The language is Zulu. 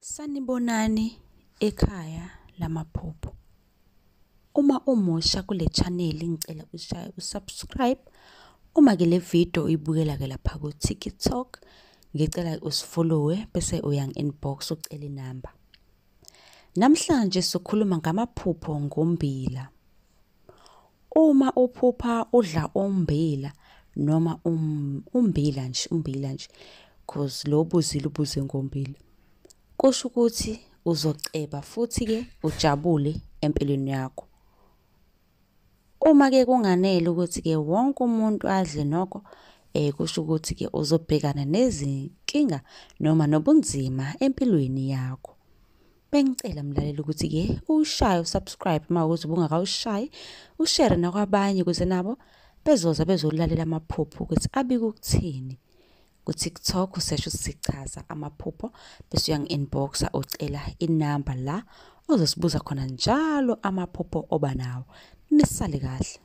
Sanibonani ekhaya lamaphupho. Uma umusha kule channel ngicela ushaye u-subscribe. Uma-ke le video uyibukela-ke lapha ku-TikTok, ngicela usifollowe bese uyangi-inbox ucela inamba. Namhlanje sikhuluma ngamaphupho ngommbila. Uma uphupha udla ummbila noma ummbila nje, ummbila nje, cause lo obuzile ubuze ngommbila. Kusho ukuthi uzoceba futhi-ke ujabule empilweni yakho. Uma-ke kunganele ukuthi-ke wonke umuntu adle nokho, kusho ukuthi-ke uzobhekana nezinkinga noma nobunzima empilweni yakho. Bengicela mlaleli ukuthi-ke uwushaye u-subscribe uma kuwukuthi ubungakawushayi, ushare nakwabanye ukuze nabo bezoza bezolalela amaphupho ukuthi abike ukuthini. Ku-TikTok usesho sichaza amaphupho bese uyangi-inbox-a ucela inamba la ozosibuza khona njalo amaphupho oba nawo. Nisale kahle.